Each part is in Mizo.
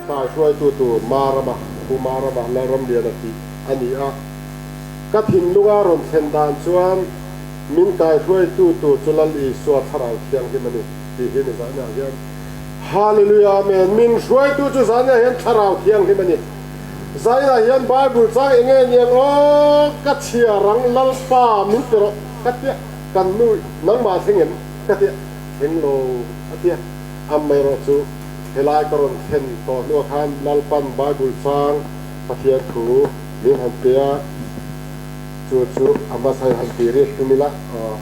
Kaihruaitu tur Marama, Pu Marama Lalramliana tih a ni a. Ka thinlunga rawn thlen dan chuan min kaihruaitu tur chu Lal Isua Thlarau Thianghlim a ni tih hi ni zahniah hian Hallelujah Amen min hruaitu chu zahniah hian Thlarau Thianghlim a ni. Zainah hian Bible chang eng nge niang aw ka chhiar ang Lalpa min ti rawh ka tia kan nu nangmah thleng em ka tia thleng lo a tia amaherawh chu Helai ka rawn thlen tawh hnuah khan Lalpan Bible chang Pathian thu min han pe a, chu chu a hmasa in han ti rik tum ila aw.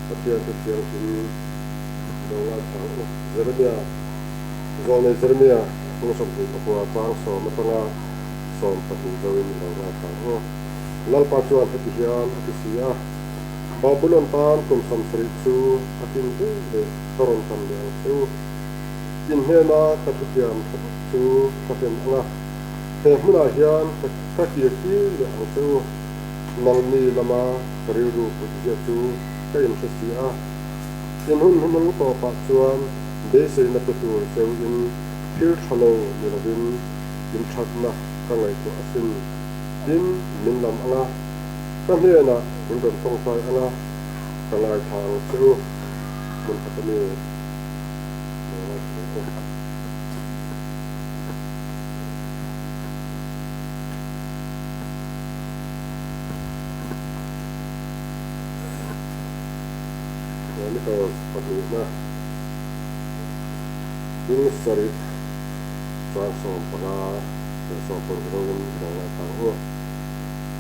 Pathian thu thianghlim lo ngaithla ang u. Jeremia, Zawlnei Jeremia hnung 29 chang sawm atanga 12 zo in lo ngaithla ang u. Lalpa chuan heti hian a ti si a, Babulon tan kum 70 chu a tin ve leh ka rawn tam leh ang che u. In hnena ka thutiam tha tak chu ka hlen ang a, he hmunah hian ka kir tir leh ang che u. Nangni lama ka rilru put zia chu ka inhre si a, in hun hnuhnung tawpah chuan beiseina pe tur cheu in thil tha lo ni lovin in thatna ka ngaihtuah asin. Tin, min lam ang a, ka hnenah min rawn tawngtai ang a, ka ngaithla ang che u, hmun khat a mi lo ngaithla leh u. Chronicles pahnihna ding sarih chang 15. 16 zawngin i lo ngaithla ang u.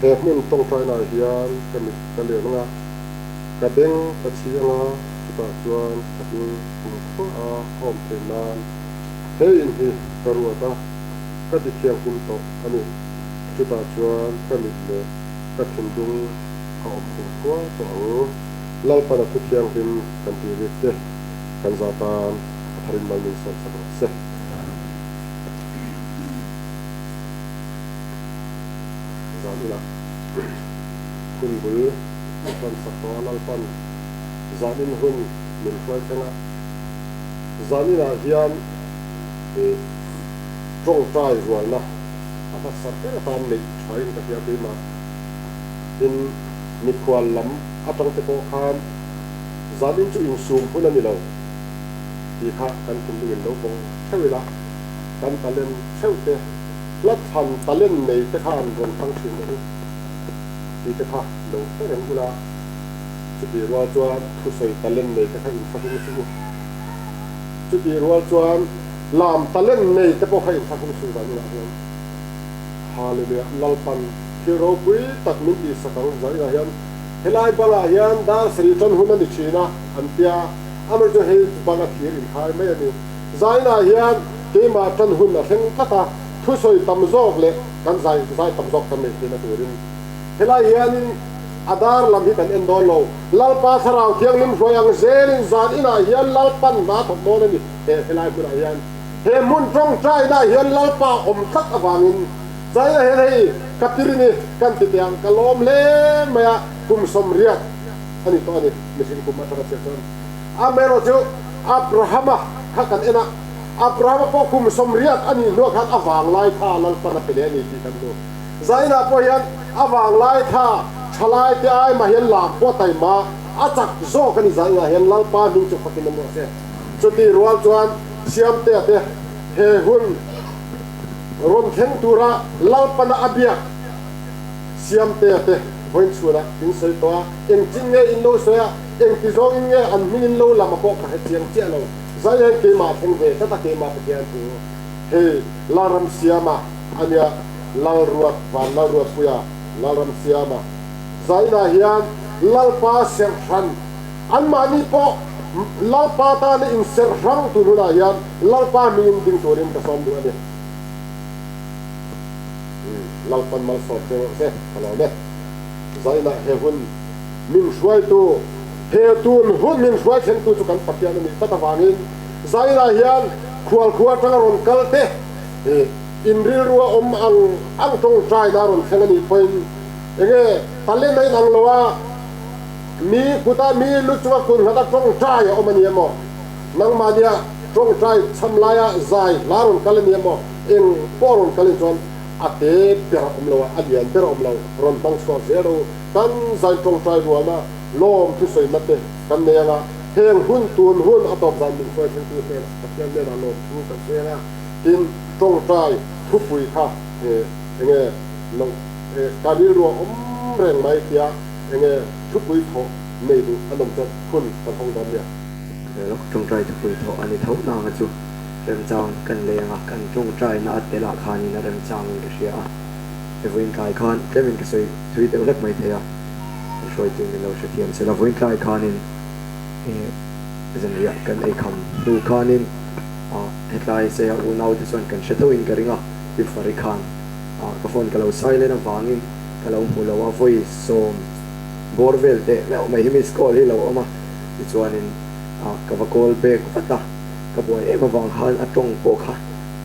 He hmun tawngtainaah hian ka mit ka lian ang a, ka beng ka chhi ang a, chutah chuan ka hming kumkhua a awm theih nan he in hi ka ruat a, ka ti thianghlim tawh a ni. Chutah chuan ka mit leh ka thinlung a awm kumkhua tawh ang. Lalpan a thu thianghlim kan tih rik te kan zah tan a tharin mal min sawm sak rawh se. Zan inah hun bul min hran sak tawh a, Lalpan zan in hun min hruai thleng a, zan inah hian ih tawngtai rualna a hmasa ber atan neih thain ka hria keimah tin mikhual lam atang te pawh khan zan in chu insum hun a ni lo tih kha kan thinlung in lo vawng theuh ila. Kan talent theuh te, hlatthlan talent nei te khan rawn hmang thin rawh u tih te kha lo hre reng ula, chutih rual chuan thusawi talent nei te kha inthlahrung suh u, chutih rual chuan lam talent nei te pawh kha inthlahrung suh dan inah hian Hallelujah Lalpan thil ropui tak min tihsak ang zainah hian helai bangah hian dar sarih tan hun a ni thin a an tia, amaherawhchu chu hei bang a thir inkhai mai a ni. Zainah hian keimah tan hun a thleng tlat a, thusawi tam zawk leh kan zai zai tam zawk kan nei theihna turin helai hianin a dar lam hi kan en dawn lo. Lalpa Thlarau Thianghlim hruai ang zelin zan inah hian Lalpan hna thawk dawn a ni. He helai hmunah hian he hmun tawngtainah hian Lalpa awm tlat avangin zainah hian hei ka tirini kan ti teh ang ka lawm hle mai a, kum 80 a ni tawh a ni mihring kum atanga chhiat chuan. Amaherawhchu Abrahama kha kan en a, Abrahama pawh kum 80 a nih hnuah khan a vanglai tha Lalpan a pe leh a ni tih kan hmu. Zainah pawh hian a vanglai tha thalai te ai mah hian lam pawh taima a chak zawk a ni. Zainah hian Lalpa hming chu fakin awm rawh se. Chutih rual chuan Siamtea te he hun rawn thleng tura Lalpana a biak Siamtea te vawiin chhunah in sawi tawh a, engtin nge in lo sawi a? Engti zawngin nge an hmingin lo lam a pawh ka hre chiang chiah lo. Zai hian keimah a thleng ve tlat a, keimah Pathian thu hei Lalram siama a nia, Lalruat van Lalruatpuia Lalram siama zainah hian Lalpa serhran anmahni pawh Lalpa tana inserhrang tur hunah hian Lalpa hmingin ding turin ka sawm duh a ni. Lalpan malsawm che rawh se, ka lawm e. Zainah he hun. Min hruaitu, he tun hun min hruai thlengtu chu kan Pathian a nih tlat avangin Zainah hian khualkhua atanga rawn kal te hi in rilrua awm ang ang tawngtaina a rawn thleng a nih pawhin enge talent a inang lo a, Mi kuta mi lu chunga kun hlata tawngtai a awm a ni emaw, nangmahnia tawngtai chham laia zai hla rawn kal a ni emaw, eng pawh rawn kalin chuan a te ber a awm lo a, a lian ber a awm lo, rawn hmang chhuak zel rawh u. Kan zai tawngtai rualna lawm thusawi te kan nei anga, heng hun tun hun a tawp zan min hruai thlengtu hnenah Pathian hnenah lawmthu kan sawi anga, tin tawngtai thupui kha enge lo ka rilru a awm reng mai tia enge thupui thawh nei duh an awm chuan hun kan hawng dawn nia. Lawk tawngtai thupui thawh a ni tho nanga chu remchang kan lei anga kan tawngtaina a telah khanin a remchangin ka hria a, vawiin tlai khan tlemin ka sawi thui deuh hlek mai thei a, kan hruaitu min lo hrethiam se la, vawiin tlai khanin zanriah kan eikham hnu khanin hetlai seia unaute chuan kan hre thoin ka ring a, Pi Fari khan ka phone ka lo silent avangin ka lo hmu lo a, vawi sawm bawr vel teh meuh mai hi miss call hi lo awm a, tichuanin ka va call back vat a, ka buai em avang khan a tawng pawh kha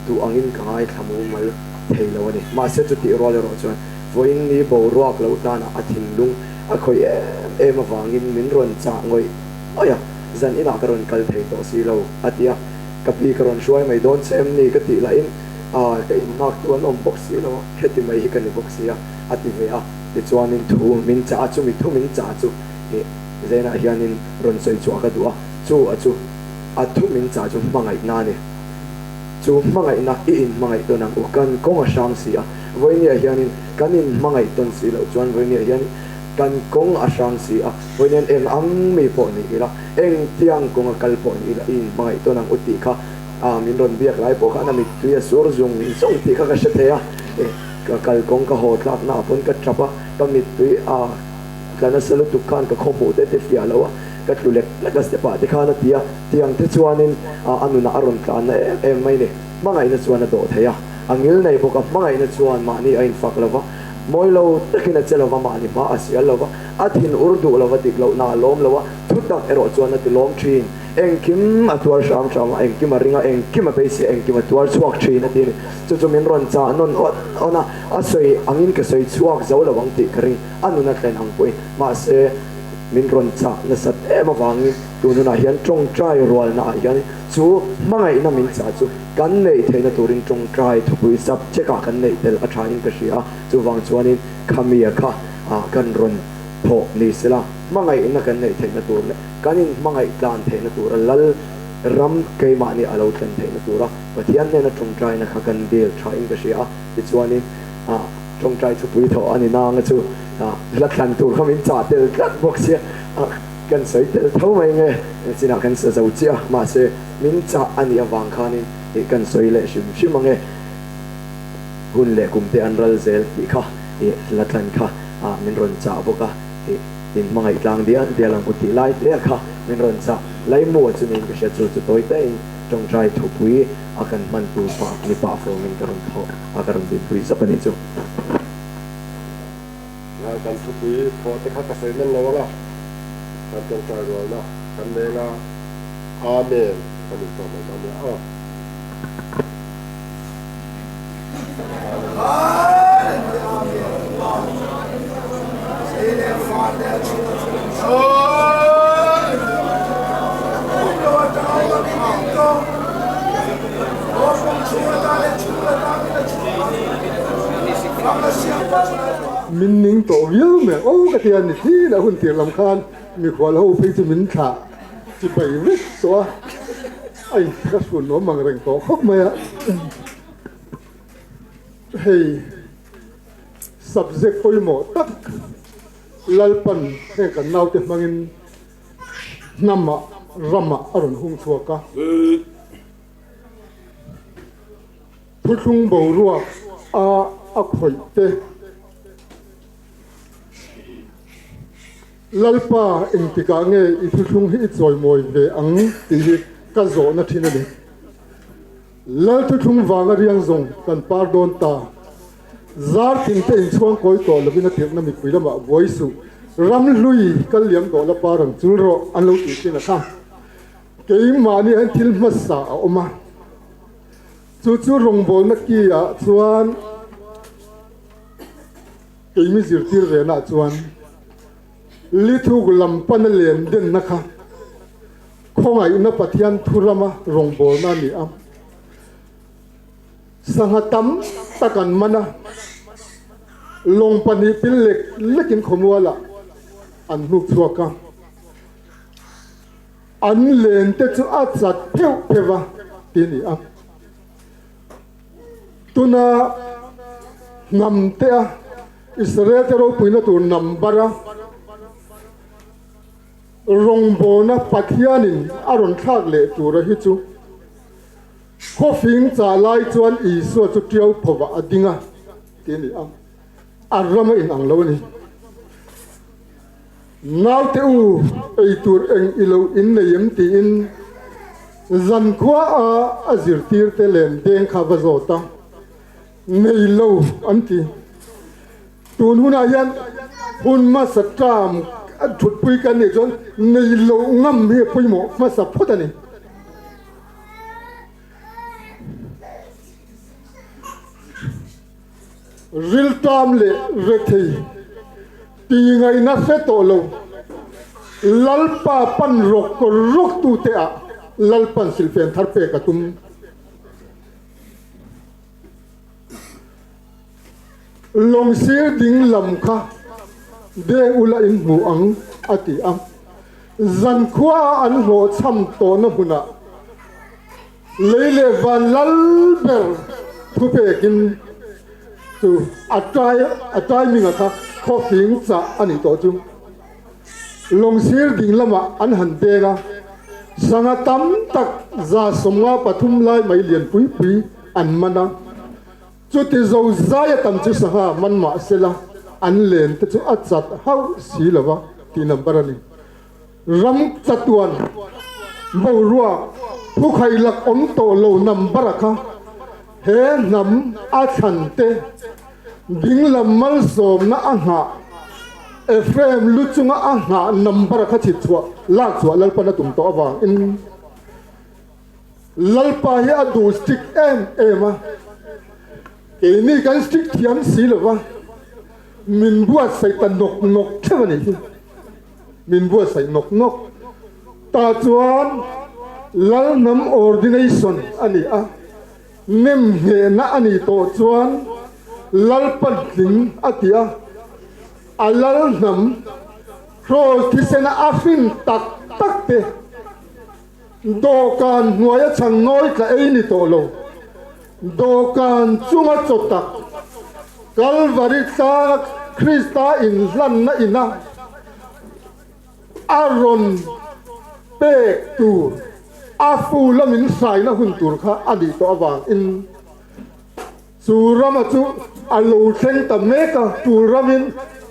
duh angin ka ngaithla mumal thei lo a ni. Mahse chutih rual erawh chuan vawiin ni boruak lo tanah a thinlung a khawih em em avangin min rawn chah ngawih ngawih a, zan inah ka rawn kal thei tawh si lo a ti a, ka pi ka rawn hruai mai dawn che em ni ka tih lahin ah ka inhmak tu an awm bawk si lo a, heti mai hi ka ni bawk si a a ti ve a, tichuanin thu min chah a, chumi thu min chah chu ih Zainah hianin rawn sawi chhuah ka duh a, chu a chu a thu min chah chu hmangaihna a ni. Chu hmangaihna i inhmangaih tawn ang u, kan kawng a hrang si a, vawinia hianin kan inhmangaih tawn si loh chuan vawinia hianin kan kawng a hrang si a, vawinia eng ang mi pawh ni ila, engtiang kawnga kal pawh ni ila i inhmangaih tawn ang u tih kha min rawn biak lai pawh khan a mittui a sur zung zung tih kha ka hre thei a, ka kal kawng ka haw tlakna ah pawn ka tap a, ka mittui a tla nasa lutuk khan ka khawhmuh te te fiah lo a, ka tlu lek lek a step ah te khan a ti a. Tiang te chuanin a nunah a rawn tlanna em em mai ni. Hmangaihna chuan a dawh thei a, a ngil nei bawk a, hmangaihna chuan mahni a infak lo va, mawi lo takin a che lo va, mahni hma a sial lo va, a thin ur duh lo va, dik lohna a lawm lo a, thu tak erawh chuan a ti lawm thin. Engkim a tuar hram hram a, engkim a ring a, engkim a beisei a, engkim a tuar chhuak thin a ti a ni. Chu chu min rawn chah nawn awn awn a, a sawi angin ka sawi chhuak zo lo ang tih ka ring, a nun a thlen ang pawhin. Mahse, min rawn chah nasat em avangin. Tun hunah hian tawngtai rualna ah hian chu hmangaihna min chah chu kan neih theihna turin tawngtai thupui subject ah kan neih tel a tha in ka hria a, chuvang chuanin khamia kha ah kan rawn thawh ni sela hmangaihna kan neih theihna tur leh kan in hmangaih tlan theihna tura lal ram keimahni a lo thlen theihna tura Pathian hnena tawngtaina kha kan dil tha in ka hria a, tichuanin ah tawngtai thupui thawh a ni nanga chu ah hla thlan tur kha min chah tel tlat bawk sia. Kan sawi tel tho mai nge, chinah kan sa zo chiah a, mahse min chah a nih avang khanin ih kan sawi leh hrim hrim ang e, hun leh kum te an ral zel tih kha ih la tlan kha ah min rawn chah bawk a, ih in hmangaih tlang dial dial ang u tih lai te kha min rawn chah laimu a chu niin ka hria chu chu tawi taiin tawngtai thupui a kan hman tur pah ni pah fawmin ka rawn thawh a ka rawn dinpui zap a nih chu. Ngai kan thupui thawh te kha ka sawi nawn lo ang a, kan tawngtai rualna kan neng a, Amen kan intawh mai dawn nia aw. Min ning tawh viau mai aw ka ti a, ni thil a hun tir lam khan mikhual ho phei chu min thlah chi pai vek tawh a, a in ka hruan awm ang reng tawh khawp mai a. Hei subject pawimawh tak Lalpan heng kan naute hmangin hnamah ramah a rawn hung chhuak a. Thuthlung boruak a a khawih te. Lalpa engtikah nge i thuthlung hi i chawimawi ve ang tih hi ka zawhna thin a ni. Lal thuthlung vanga riang zawng kan par dawn ta. Zar thing te inchhuang kawi tawh lovin a tirhna mipui lamah buai suh. Ram hlui kal liam tawh la par ang chul rawh an lo tih thin a kha. Keimahni hian thil hmasa a awm a. Chu chu rawngbawlna ki ah chuan keimi zirtir venah chuan Lithuk lam pana len denna kha khawngaihna Pathian thu rama rawngbawlna a ni a. Sangha tam tak an man a, lawng pahnih pil lek lekin khawmualah an hnuk chhuak a. An len te chu a chat pheuh pheuh a ti a ni a. Tuna hnam te a Israel te ropuina tur number a rawngbawlna Pathianin a rawn thlak leh tura hi chu khawfing chah lai chuan Isua chu tiau phovah a ding a ti a ni a, a ram a inang lo a ni. Naute u, ei tur eng i lo innei em tiin zankhua a a zirtirte len deng kha va zawt a, nei lo an ti. Tun hunah hian hun hmasa term a thutpui kan nih chuan nei loh ngam hi a pawimawh hmasa phawt a ni. Riltam leh rethei ti ngaihna hre tawh lo Lalpa pan rawk rawk tute ah Lalpan silhfen thar pek a tum. Lawng sir ding lam kha deng ula in hmu ang a ti a. Zankhua a an hlawhchham tawhna hmunah Lei leh van lal ber thupekin chu a tai a timing-a kha khawfing chah a nih tawh chu. Lawngsir ding lamah an han deng a, sangha tam tak 53 lai mai lian pui pui an man a. Chuti zo zai a tam chu sangha man mah sela an len te chu a chat hauh si lova tih number a ni. Ram chatuan boruak thukhai lak awm tawh lo number a kha he hnam a thlan te dinglam malsawmna a nghah Ephraim lu chunga a nghah number a kha chhit chhuah lak chhuah Lalpan a tum tawh avangin Lalpa hi a duh strict em em a, keini kan strict thiam si lova min buatsaih ta nawk nawk theuh a nih hi. Min buatsaih nawk nawk ta chuan Lalhnam Ordination a ni a, nem nghehna a nih tawh chuan Lalpantling a ti a, a Lalhnam Kraws thisena a hrin tak tak te dawhkan hnuaia chhang nawi tla ei ni tawh lo, dawhkan chunga chaw tak Kalvari tlanga Krista inhlanna ina a rawn pek tur a fu lamin hraina hun tur kha a nih tawh avangin chu rama chu a lo thleng ta mek a, tul ramin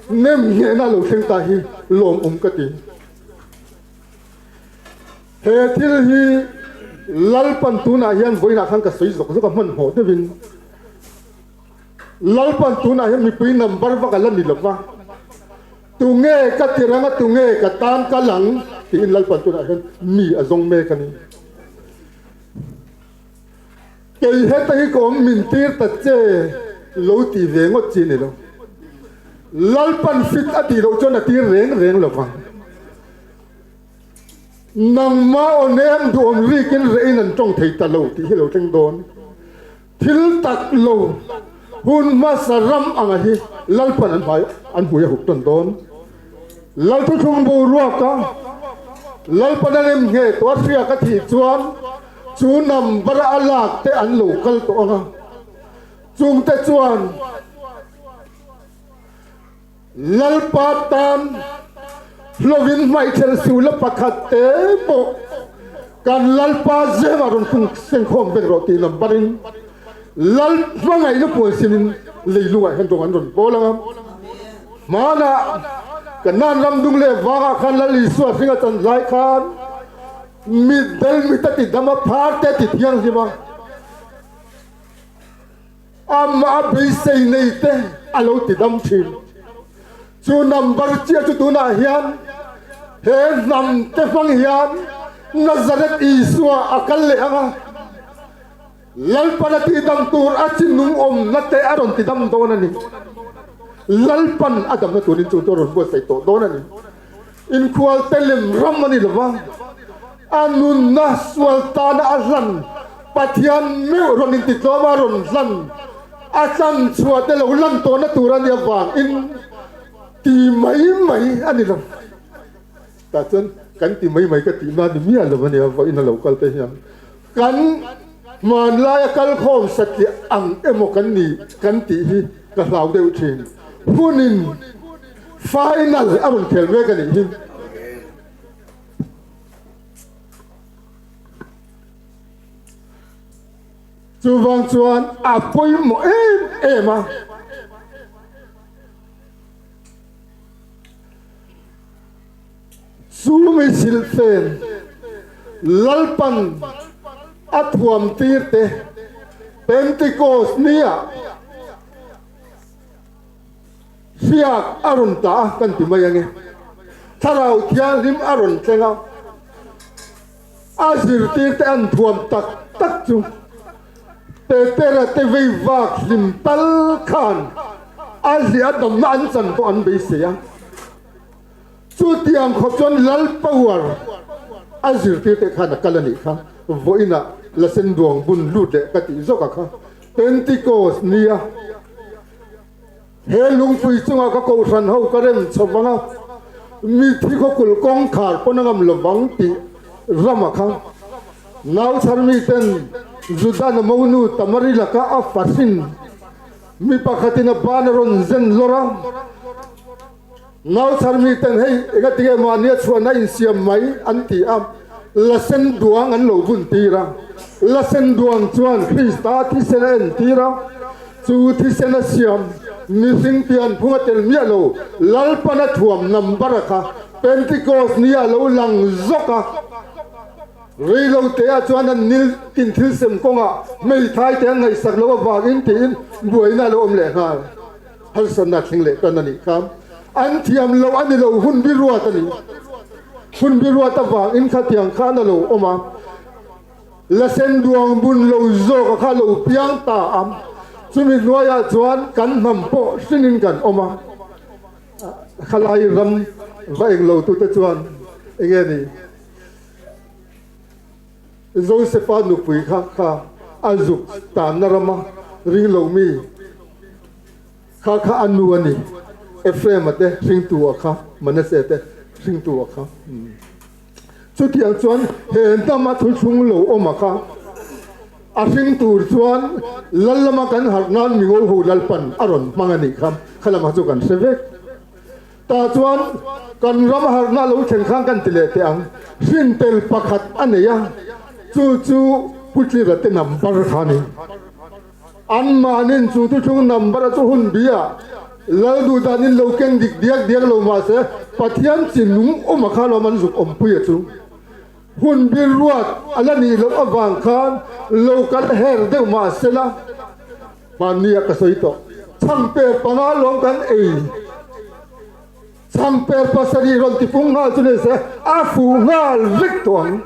nem nghehna a lo thleng ta hi lawmawm ka ti. He thil hi Lalpan tunah hian vawiinah khan ka sawi zawk zawk a hmanhmawh deuhin Lalpan tunah hian mipui number vak a la ni lova, tunge ka ti rang a tunge ka tan ka lang tiin Lalpan tunah hian mi a zawng mek a ni. Kei heta hi ka awm min tir ta che lo ti ve ngawt chi ni lo. Lalpan fit a tih loh chuan a tir reng reng lovang. Nangmah aw nem duhawm rikin rehin an tawng thei ta lo tih hi lo thleng dawn. Thil tak lo hun hmasa ram anga hi Lalpan an hmai an hmui a hup tawn dawn. Lal thuthlung boruak a Lalpan a nem nge tawh a hriak a thih chuan chu number a lak te an lo kal tawh anga chungte chuan Lalpa tan hlovin hmaihthel sula pakhat te pawh kan Lalpa zema rawn kung sengkhawm vek rawh tih lam barin Lal hmangaihna puan sinin leilungah hian rawng an rawn bawl ang a. Hmanah Kanaan ram dung leh vangah khan Lal Isua hringa chan lai khan mitdel mit a ti dam a, phar te a ti thianghlim a. Amah a beisei nei te a lo ti dam thin. Chu number chiah chu tunah hian he hnam te hmang hian Nazareth Isua a kal leh ang a, Lalpan a tihdam tur a chi nung awmna te a rawn tidam dawn a ni. Lalpan a damna turin chu chu a rawn buatsaih tawh dawn a ni. Inkhualte lem ram a ni lo va, a nunna sual tana a hlan Pathian meuh rawn intitlawm a rawn hlan a tlan chhuah te lo lan tawhna tur a nih avangin ti mai mai a ni lo. Tah chuan kan ti mai mai ka tihna ni miah lo a nia, vawiin a lo kal te hian kan hmanlaia kalkhawm satliah ang emaw kan ni kan tih hi ka hlau deuh thin. Hunin final a rawn khel mek a nih hi. Chuvang chuan a pawimawh em em a. Chu mi silhfen Lalpan a thuam tir te Pentecost nia hriak a rawn ta a kan ti mai ange. Thlarau Thianghlim a rawn thleng a, a zirtir te an thuam tak tak chu Petera te vei vak hlim tal khan a hliah damna an chan pawh an beisei a. Chutiang khawp chuan Lal power a zirtirte khan a kal a nih kha. Vawiinah Lasen duang bun lut leh ka tih zawk a kha. Pentecost nia he lungpui chunga ka kohhran ho ka rem chho vang a, mithi khawkulh kawngkhar pawn a ngam lo vang tih ram a kha. Nau chhar miten Juda na monu Tamari laka a fahrin mi pakhatin a ban a rawn zen lawr a. Nauchhar miten hei engatinge mahnia chhuahna insiam mai an ti a, lasen duang an lo bun tir a. Lasen duang chuan Krista thisen a entir a, chu thisen a siam mihring pian phung a tel miah lo, Lalpana thuam number a kha Pentecost ni a lo lang zawk a. Reilo te ah chuan an nil tin thil sem kawngah hmeithai te an ngaihsak loh avangin tiin buaina a lo awm leh nghal. Harsatna thleng leh tan a nih kha. An thiam loh a ni lo, hun bi ruat a ni. Hun bi ruat avangin khatiang khan a lo awm a, Lasen duang bun lo zawk a kha lo piang ta a, chumi hnuaiah chuan kan hnam pawh hringin kan awm a. Khalai ram va eng lo tute chuan enge ni? Josefa nupui kha kha a zuk tanna rama ring lo mi kha kha a nu a ni, Ephraim-a te hringtu a kha, Manasseh te hringtu a kha. Chutiang chuan he hnama thuthlung lo awm a kha a hring tur chuan lal lama kan harh nan mingo ho Lalpan a rawn hmang a nih kha, kha lamah chu kan hre vek. Tah chuan kan ram harhna lo thlen khan kan ti leh teh ang. Hrintel pakhat a nei a, chu chu Pu Tlira te number kha a ni. Anmahnin chu thuthlung number a chu hun bi a, Lal duh danin lo ken dik diak diak lo mahse Pathian chi nung awm a kha lawm an zuk awmpui a chu. Hun bir ruat a la nih loh avang khan lo kal her deuh mahsela, Hmanni ah ka sawi tawh. Chhangper panga lawng kan ei. Chhangper pasarih rawn ti pung nghal chu nise a fuh nghal vek tawh ang.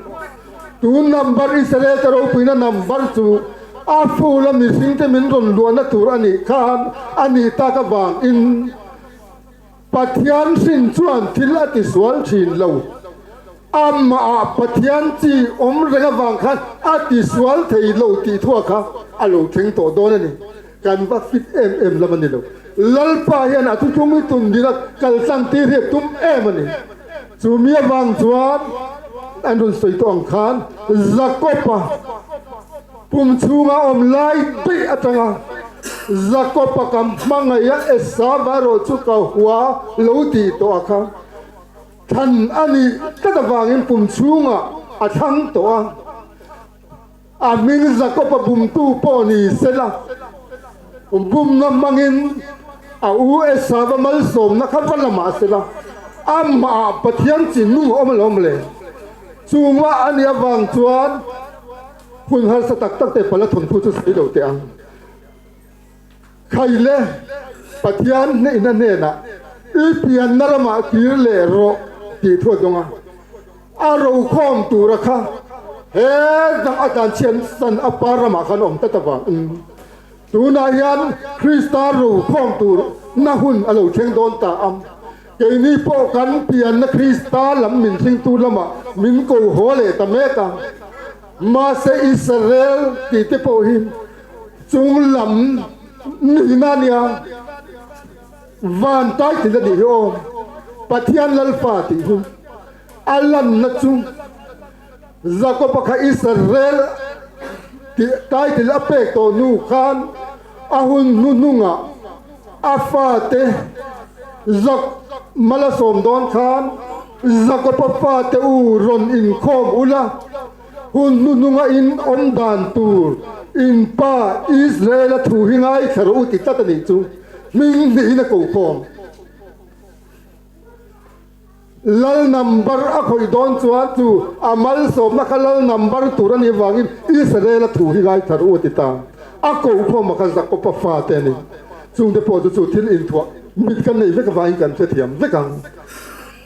Tun number Israel te ropuina number chu a full a mihring te min rawn luahna tur a nih khan a nih tak avangin Pathian hrin chuan thil a tisual thin lo. Amahah Pathian chi awm reng avang khan a tisual thei lo tih thuah kha a lo thleng tawh dawn a ni. Kan va fit em em lam a ni lo. Lalpa hian a thuthlung hi tun dina kal tlang tir hi a tum em a ni. Chu mi avang chuan an rawn sawi tawh ang khan Jakob-a Pum chhunga awm lai daih atanga Jakob-a ka hmangaih a, Esau-a erawh chu ka hua lo tih tawh a kha thlan a nih tlat avangin pum chhungah a thlang tawh a. A hming Jakob-a bumtu pawh ni sela, bumna hmangin a u Esau-a malsawmna kha va la mah sela, amahah Pathian chi nung a awm alawm le. Chunga a nih avang chuan Hun harsa tak tak te pala thawnthu chu sawi lo teh ang. Khai le, Pathian hnehna hnenah i pianna ramah kir leh rawh tih thu a dawng a. A rokhawm tura kha he dang a tlan chhiat san a pa ramah khan a awm tlat avangin tunah hian Krista rokhawm tur na hun a lo thleng dawn ta a. Keini pawh kan pianna Krista lam min hringtu lamah min ko haw leh ta mek a. Mahse Israel tih te pawh hi chung lam nihna a nia, van title a nih hi aw. Pathian Lalfa tih hi a lanna chu Jakob-a kha Israel tih title a pek tawh hnu khan a hun hnuhnungah a fate Zak mal a sawm dawn khan Jakob-a fate u rawn inkhawm ula, hun hnuhnunga in awm dan tur in pa Israel-a thu hi ngaithla rawh u ti tlat a nih chu hming hnihin a kokhawm. Lal number a khawih dawn chuan chu a malsawmna kha lal number tur a nih avangin Israel-a thu hi ngaithla rawh u a ti ta. A kokhawm a kha Jakob-a fate a ni. Chungte pawh chu chu thil inthuah mit kan neih vek avangin kan hrethiam vek ang.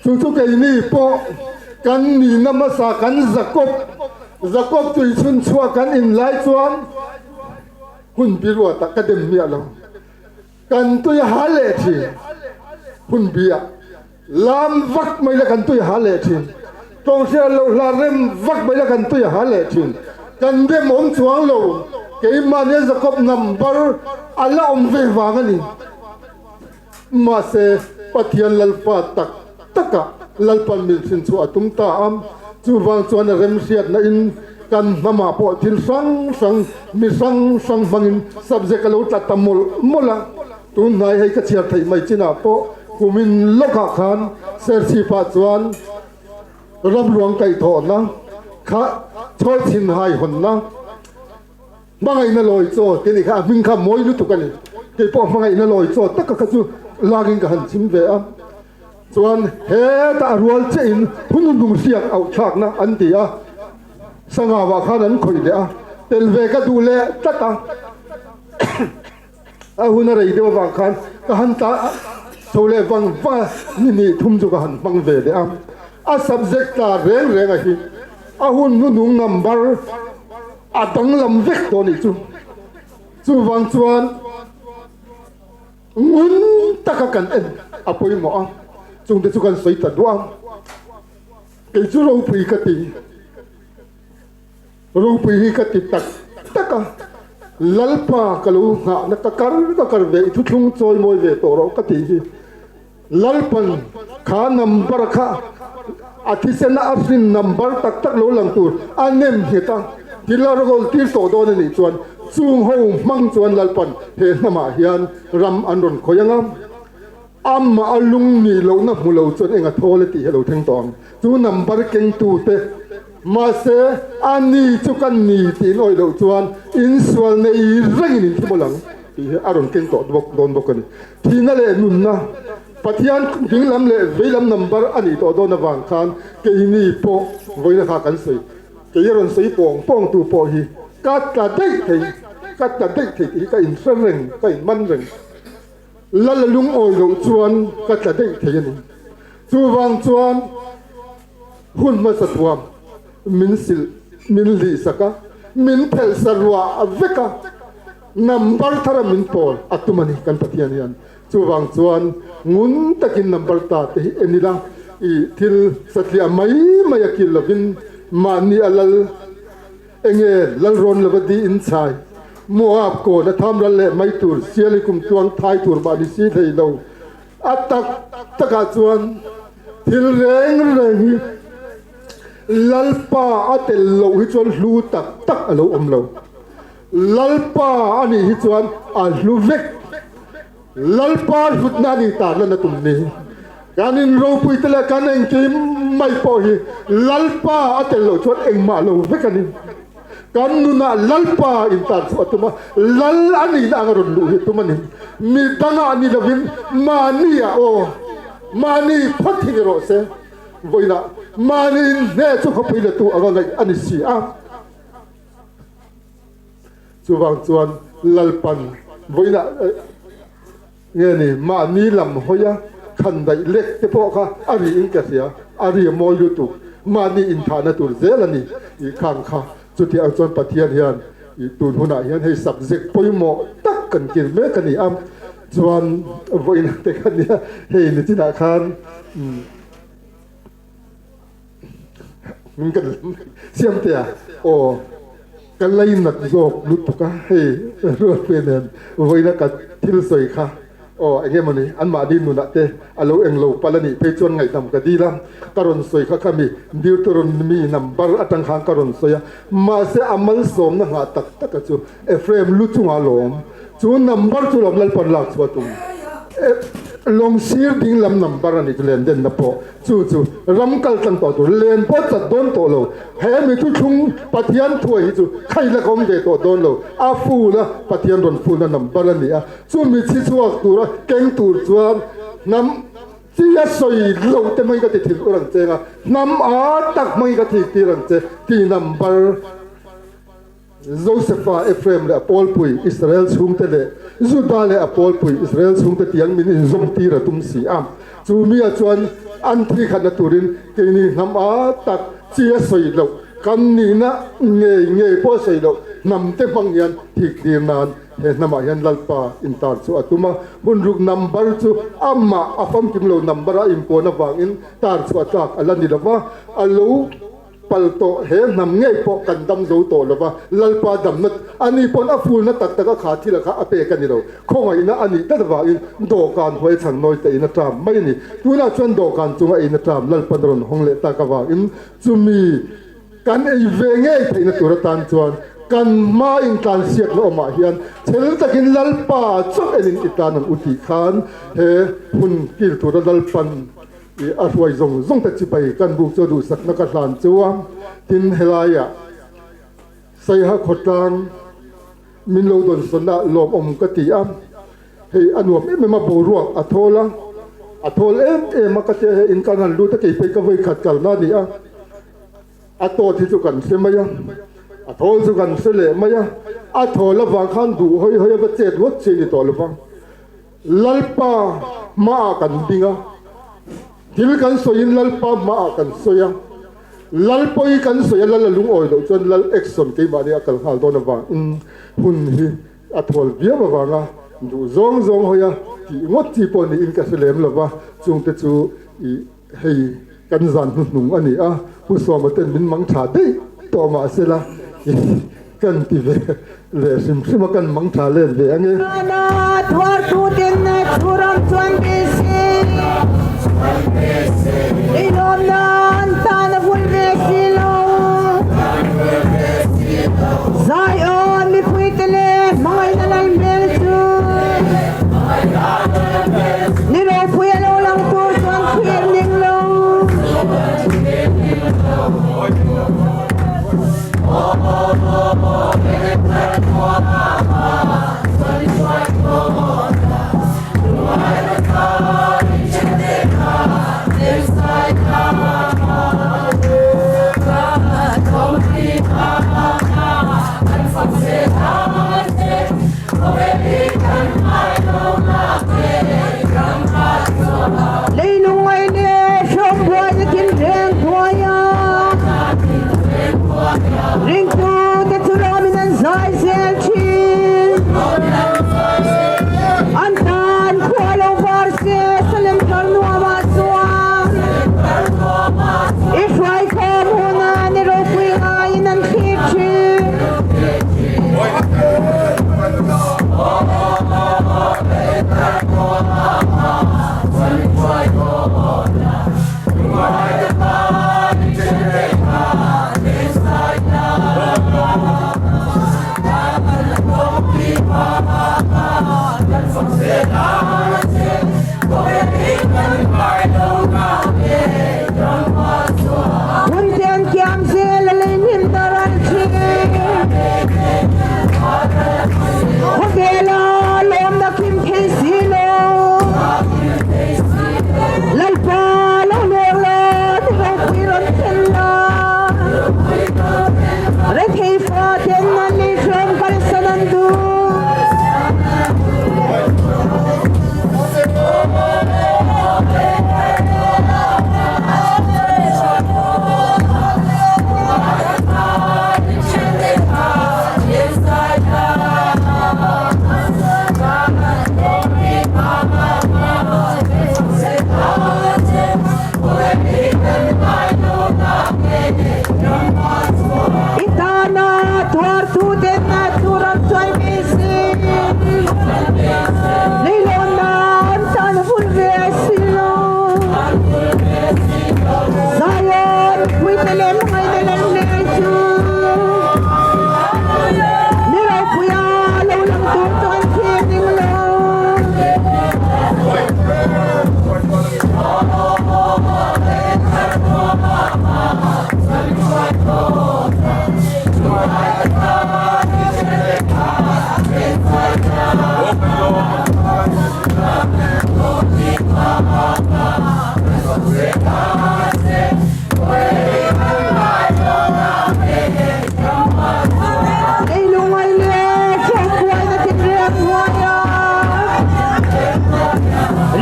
Chu chu keini pawh kan nihna hmasa kan Jakob, Jakob tui chhun chhuah kan inlai chuan hun biruatah ka dem miah lo. Kan tui a hal leh thin. Hun biah lam vak mai la kan tui a hal leh thin. Tawnghriat loh hla rem vak mai la kan tui a hal leh thin. Kan dem awm chuang lo. Keimahnia Jakob number a la awm ve vang a ni. Mahse, Pathian Lalpa tak takah Lalpan min hrin chhuah a tum ta a. Chuvang chuan a remhriatna in kan hnamah pawh thil hrang hrang, mi hrang hrang hmangin subject a lo tla ta mawlh mawlh a. Tun hnai hei ka chhiar theih mai chinah pawh kumin lawkah khan Serchhipah chuan ramruang kaihthawhna kha chhawlchhin haihawnna, Hmangaihna lawi chaw tih a nih kha, a hming kha mawi lutuk a ni. Kei pawh hmangaihna lawi chaw taka kha chu lakin ka han chim ve a. Chuan hetah a rual chiahin hun hnung hriak auh thlakna an ti a, Sangauah khan an khawih leh a, tel ve ka duh leh tlat a. A hun a rei deuh avang khan ka han tla chho leh vang vang a, ni hnih thum chu ka han hmang ve leh a. A subject tla reng reng a hi a hun hnuhnung number a danglam vek tawh a nih chu. Chuvang chuan ngun taka kan en a pawimawh a, chungte chu kan sawi ta duah a. Kei chu ropui ka ti. Ropui hi ka ti tak tak a, Lalpa ka lo nghahna ka kar ka kar ve, i thuthlung chawi mawi ve tawh rawh ka tih hi. Lalpan kha number kha a thisena a hrin number tak tak lo lang tur a nem nghet a, thil a rawl tir tawh dawn a nih chuan chung ho hmang chuan Lalpan he hnamah hian ram an rawn khawih ang a. Amah a lung nih lohna hmu lo chuan eng a thawl e tih hi a lo thleng tawh ang. Chu number kengtute, mahse a ni chu ka ni tih in awih loh chuan insual nei rengin in thi mawlh ang tih hi a rawn keng tawh bawk dawn bawk a ni. Thihna leh nunna, Pathian dinglam leh veilam number a nih tawh dawn avang khan keini pawh vawiina kha kan sawi, kei a rawn sawi pawng pawngtu pawh hi ka tla daih thei, ka tla daih thei tih hi ka inhre reng, ka inman reng. Lal a lungawi loh chuan ka tla daih thei a ni. Chuvang chuan hun hmasa thuam min silh, min lihsak a, min phelh sa ruah vek a, number thara min pawl a tum a ni kan Pathian hian. Chuvang chuan ngun takin number ta te hi en ila, i thil satliah mai mai a kil lovin mahni a lal Enge Lalrawn lova di in chhai, Moab kawn a tham ral leh mai tur, Siali kum tluang thai tur mah ni si hlei lo. A tak takah chuan thil reng reng hi Lalpa a tel loh hi chuan hlu tak tak a lo awm lo. Lalpa a nih hi chuan a hlu vek. Lalpa hlutna a nih tan lan a tum ni. Kan inropui te leh kan engkim mai pawh hi Lalpa a tel loh chuan engmah lo vek a ni. Kan nunah Lalpa intan chhuah a tum a, Lal a nihna anga rawn luh hi a tum a ni. Mi dangah ni lovin mahniah aw, mahni phawt hi ni rawh se. Vawiinah mahni inhne chu khawpui la tu anga ngaih a ni si a. Chuvang chuan Lalpan vawiinah nge ni mahni lam hawi a khan daih lek te pawh kha a ri in ka hria, a ri a mawi lutuk, mahni inthahna tur zel a ni tih khang kha. Chutiang ang chuan Pathian hian tun hunah hian hei subject pawimawh tak kan kir mek a ni a. Chuan vawiin te kha nia hei nichinah khan Min ka Siamtea aw ka lainat zawk lutuk a hei Ruatpuia nen vawiina ka thil sawi kha aw eng emawni anmahni nunah te a lo eng lo palh a nih phei chuan ngaihdam ka dil a ka rawn sawi kha kha mi Deuteronomy number atang khan ka rawn sawi a mahse a malsawmna nghah tak tak a chu Ephraim lu chungah lawm chu number chu lawm Lalpan lak chhuah tum lawng sir ding lam number a nih chu len denna pawh Chu chu ram kal tlang tawh tur len pawh chat dawn tawh lo. He mi thuthlung Pathian thuai hi chu khailak awm ve tawh dawn lo. A ful a, Pathian rawn fulna number a ni a. Chu mi chhi chhuak tura keng tur chuan hnam chi a sawi lo te hmangin ka ti thin ur ang che nga, hnam a tak hmangin ka thik tir ang che tih number. Josefa, Ephraim leh a pawlpui Israel chhungte leh Juda leh a pawlpui Israel chhungte tiang min inzawmtir a tum si a. Chu miah chuan an thi khatna turin keini hnam a tak chi a sawi loh, kan nihna ngei ngei pawh a sawi loh hnamte hmang hian thiktir nan he hnamah hian Lalpa intar chu a tum a. Hun ruk number chu amah a famkim lo number a inpuan avangin tar chhuah tlak a la ni lo va, a lo. Pal tawh he hnam ngei pawh kan dam zo tawh lo va, Lalpa damna a ni pawn a fulna tak tak a kha thil a kha a pek a ni lo. Khawngaihna a nih tlat avangin dawhkan huai chhan nawi te in a ṭam mai a ni. Tunah chuan dawhkan chunga ei in a ṭam Lalpan a rawn hawng leh tak avangin chumi kan ei ve ngei theihna tur atan chuan kan hma intlansiakna awmah hian chhel takin Lalpa chauh enin i tan ang u tih khan he hun kil tura Lalpan I a hruai zawng zawng te chipai kan buk chu a duhsakna ka hlan chu a, tin helaiah Saiha khawtlang min lo dawnsawn a lawmawm ka ti a, hei a nuam em em a boruak a thawl a, a thawl em em a ka tia hei in kan han lut a kei phei ka vawi khat kalna a ni a, a tawt hi chu kan hre mai a, a thawl chu kan hre leh mai a, a thawl avang khan duh hawi hawi a va chet ngawt chi a ni tawh lo va. Lalpa hmaah kan ding a, thil kan sawiin Lalpa hmaah kan sawi a, Lalpawi kan sawi a, Lal a lungawi loh chuan Lal action keimahni a kal nghal dawn avangin hun hi a thawl viau avanga duh zawng zawng hawi a tih ngawt chi pawh niin ka hre lem lo va, chungte chu ih Hei kan zan hnuhnung a ni a, Pu Sawma ten min mang tha daih tawh mah sela kan ti ve leh hrim hrim a, kan mang tha let ve ange. Ni ropui a lo lang tur chuan thlir ning lo. Leilung ngai leh hrawm buaina thil reng hnuaia ringtute chu ramin an zai zel thin. An tan khua lo var se Salem thar nuamah chuan i hruaikhawm huna ni ropui ngaiin an thlir thin. Hun tian kiam zel a lei hnim dar an thin. Khawvela lawmna kim thei si lo. Lalpa lo leng la, ni ropui rawn thlen la. Rethei fa ten an ni hram kalsan an duh.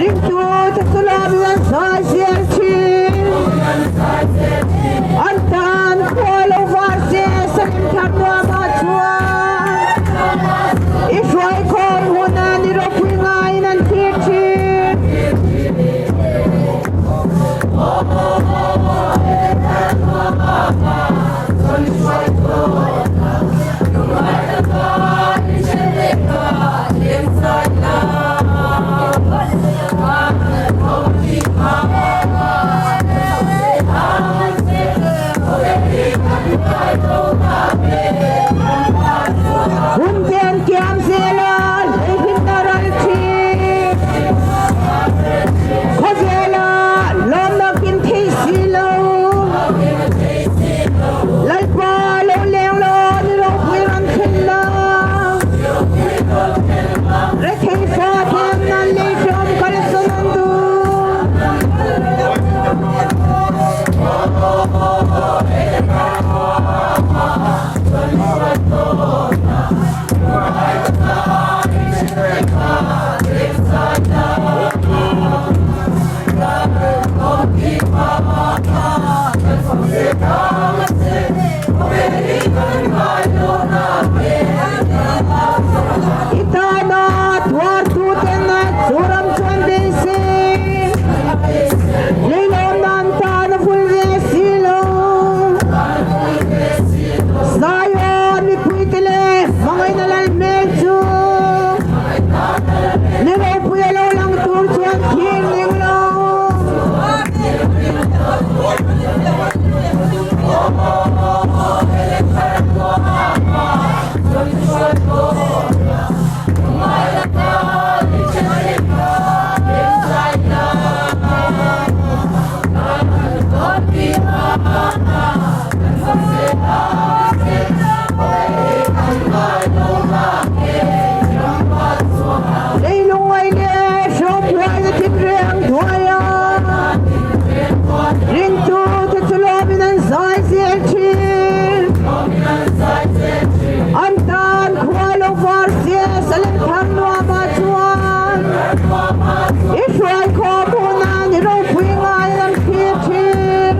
Ringtute chu lawmin an zai zel thin. An tan khua lo var se Salim thar nuamah chuan i hruai khawm huna ni ropui ngaiin an thlir thin. Hun te an kiam zel a, lei hlimna ral thin. Khawvela lawmna kin thei si lo. Lalpa lo leng lo ni ropui ran thlen la. Rethei fa ten nan lei hrawm kalsan an duh. I tana tuartuten chu ram chuan beisei leilawm nan tan a vul ve si lo. Zion mipuite leh hmangaihna lal hmel chu ni ropui a lo lang tur chuan thir ning lo. Leilung ai leh hrawmhuaina thinreng hnuaia ringtute chu lawmin an zai zel thin. An tan khua lo var sia Salem thar nuamah chuan i hruai khawm huna ni ropui ngaiin an thlir thin.